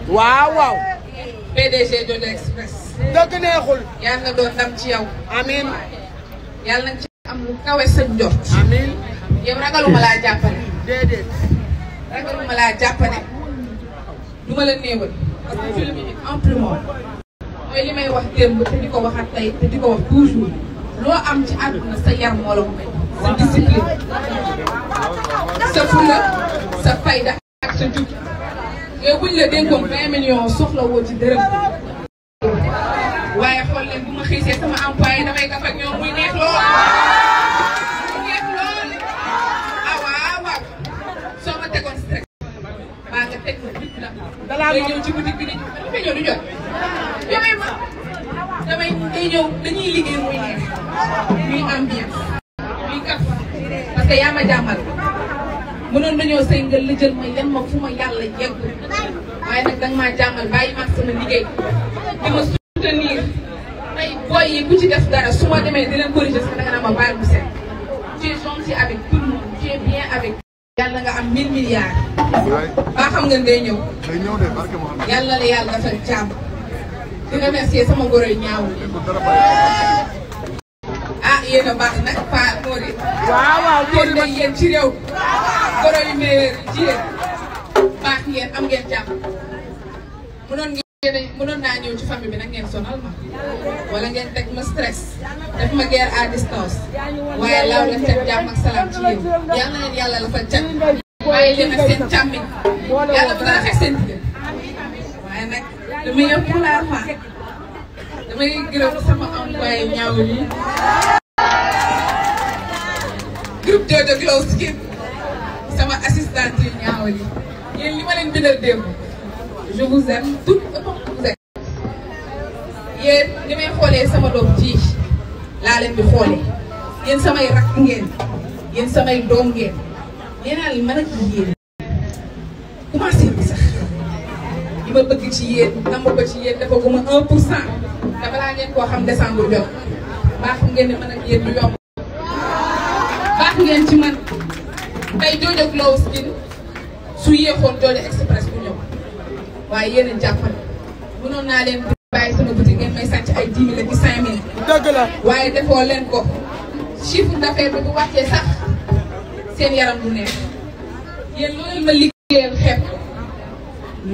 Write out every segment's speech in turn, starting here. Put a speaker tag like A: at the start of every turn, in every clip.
A: waaw waaw.
B: PDG Djodio Express.
A: dëgg neexul.
B: yàlla na doon ndam ci yow.
A: amiin.
B: yàlla nañ ci am lu kawe sa njort.
A: amiin.
B: yow ragaluma laa jàppale.
A: déedéet.
B: ragaluma laa jàppale. du ma la néewal. parce que film yi amplement. mooy li may wax démb te di ko waxaat tey te di ko wax toujours. loo am ci àdduna sa yar moo la ko may. sa discipline. sa fulla sa fayda ak sa jub. yow buñ la dénkoon 20 millions soxla woo ci dërëm. waaye xool leen bu ma xiisee sama employé damay gaf ak ñoom muy neex lool. muy neex lool. ah waaw waaw. soo ma tegoon stress. maa nga teg ma nit la. dalaa ngay ñëw ci boutique bi di ñëw du jot. yooyu ma damay day ñëw dañuy liggéey muy neex. muy ambiance. muy gaf. parce que yaa ma jàmmal. mënoon nañoo sëy nga la jël ma yan ma fu ma yàlla yegg. waaye nag danga maa jàmmal bàyyi ma sama liggéey. di ma soutenir. tey booy yi ku ci def dara su ma demee di leen corriger sax danga naa ma bàyyi bu set. tu es gentil avec tout le monde. tu es bien avec. yàlla nga am 1000 milliards. ba xam nga day ñëw. day ñëw de barke Mouhamed. yàlla la yàlla dafa jàmm. di remercier sama goro yu ñaawul. ah yéen a baax nag Paa Mori. waaw waaw yéen de yéen ci réew. goro yu meilleur ci yéen. baax ngeen am ngeen jàmm. mënoon naa ñëw ci famille bi nag ngeen sonal ma. wala ngeen teg ma stress. def ma guerre à distance. waaye laaw la teg jàmm ak salaam ci yéen. yal na leen yàlla la fa cat. waaye leen ak seen càmmiñ. yàlla bu dara xeex seen diggante. waaye nag le meilleur pour la fin. damay gërëm sama employé ñaaw yi. groupe Djodio Glow sama assistante yu ñaaw yi. yéen li ma leen bindal démb. je vous aime tout autant que vous êtes. yéen li may xoolee sama doom ji laa leen di xoolee. yéen samay rakk ngeen. yéen samay doom ngeen. yéenal man ak yéen. commencé bi sax. li ma bëgg ci yéen namm ko ci yéen dafa guma 1%. te balaa ngeen koo xam décembre jot. baax ngeen ne man ak yéen du yomb. baax ngeen ci man. tey Djodio Glow su yéexoon Djodio Express bu ñëw. waaye yéen a jàppale. mënoon naa leen bàyyi sama boutique ngeen may sàcc ay 10 000 ak 5 000. dëgg la. waaye defoo leen ko. chiffre d'affaires bi bu wàccee sax seen yaram du neex. yéen loo leen ma liggéeyal xeeb ko.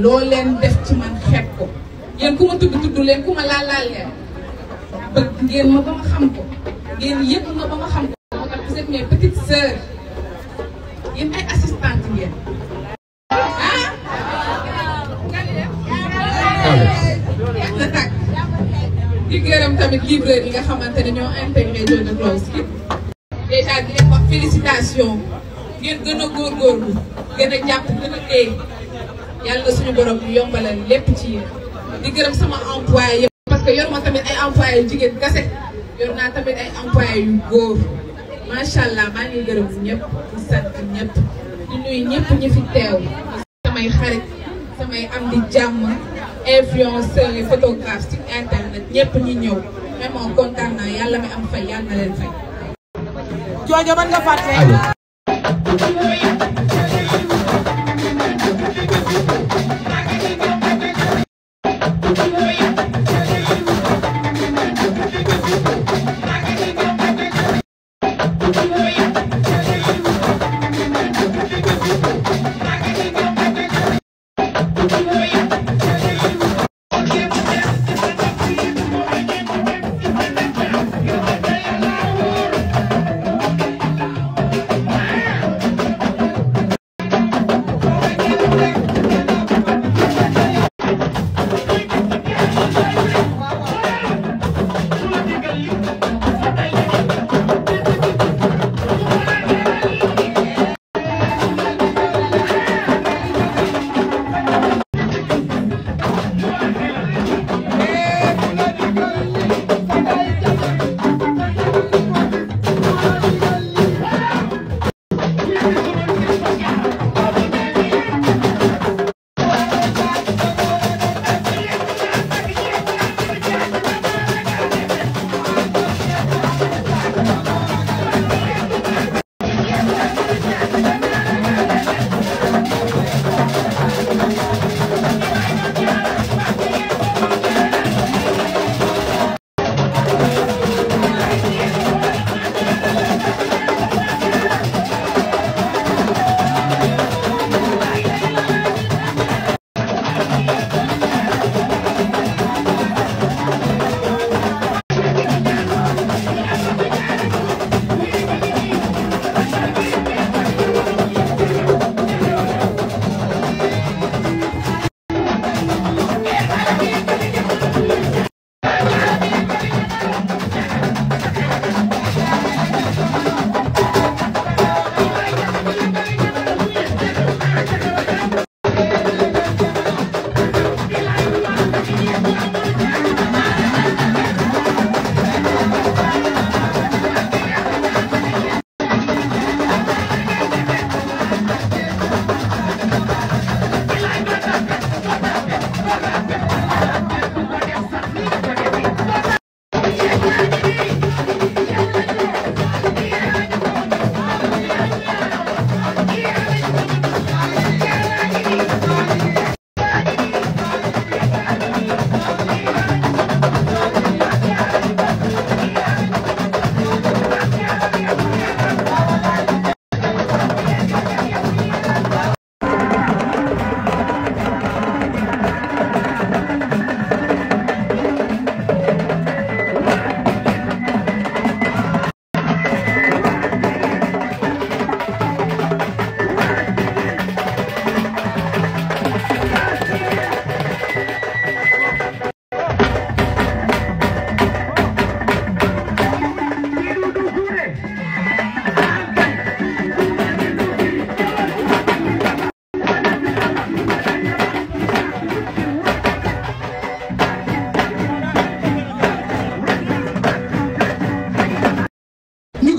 B: loo leen def ci man xeeb ko. yéen ku ma tudd leen ku ma laal leen. bëgg ngeen ma ba ma xam ko. ngeen yëpp ma ba ma xam ko. moo tax vous êtes mes petites sœurs. yéen ay assistante ngeen. na tàkk di gërëm tamit livreur yi nga xamante ne ñoo intégré Djodio Glow déjà di leen wax félicitation ngeen gën a góorgóorlu gën a jàpp gën a téye yàlla suñu borom bi yombalal lépp ci yéen di gërëm sama employé yëpp parce que yoruma tamit ay employé yu jigéen kese yor naa tamit ay employé yu góor macha allah maa ngi gërëm ñëpp di sant ñëpp di nuyu ñëpp ñi fi teew samay xarit samay am di jàmm influenceurs et photographes sur internet ñëpp ñi ñëw vraiment kontaan naa yàlla mi am fay yàlla na leen fay.
A: Djodio man nga fàtte.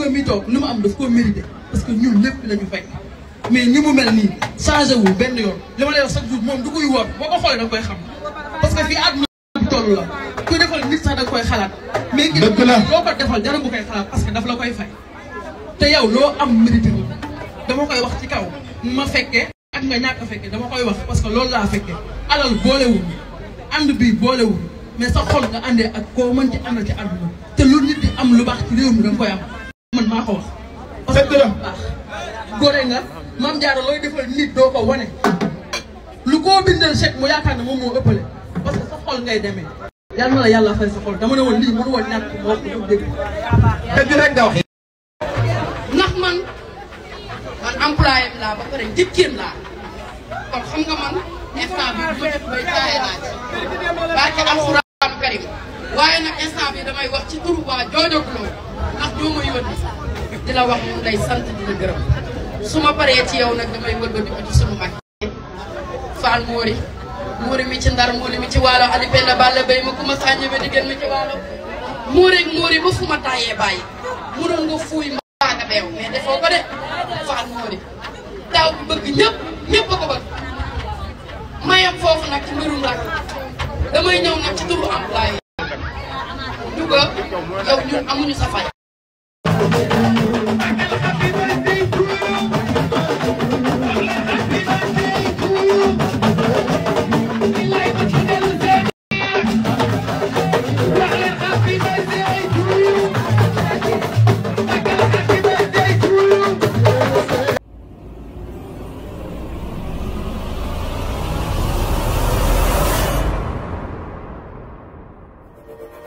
C: Louga mi toog lu mu am daf koo mérité parce que ñun lépp lañu fay mais ni mu mel nii changé wul benn yoon li ma lay wax chaque jour moom du koy wóor boo ko xoolee da nga koy xam parce que fii àdduna bi toll la kuy defal nit sax da nga koy xalaat mais ngi loo ko defal dara bu koy xalaat parce que daf la koy fay te yow loo am mérité la dama koy wax ci kaw ma fekkee ak nga ñàkk a fekkee dama koy wax parce que loolu laa fekkee alal boolewul ànd bi boolewul mais sa xol nga àndee ak koo mën ci àndal ci àdduna te lu nit di am lu baax ci réew mi da nga koy am man maa ko wax parce que baax góore nga Mame Diarra looy defal nit doo ko wane lu koo bindal chèque mu yaakaar ne moom moo ëppale parce que sa xol ngay demee yàlla na la yàlla fay sa xol dama ne woon lii mënu woon ñàkk moo ko dégg
D: dëgg rek nga wax
E: ndax man employé laa ba pare njëkkeen laa kon xam nga man instant bi bu ma def bay taaye naa ci barke alxuraanu karim waaye nag instant bi damay wax ci turu waa Djodio Glow ndax ñoo ma yónni di la wax ñu lay sant di la gërëm su ma paree ci yow nag damay wëlbati ko ci sunu mag Fall Moori mi ci Ndar Moori mi ci Waalo Ali Penda Balla Bay ma ku ma sàññe ba diggéen mi ci Waalo Moori ba fu ma taayee bàyyi mënoon nga fuuy mbaa nga beew mais defoo ko de Fall Moori daaw bi bëgg ñëpp a ko bëgg mayam foofu nag ci mbirum rak damay ñëw nag ci turu employé Louga yow ñun amuñu sa fay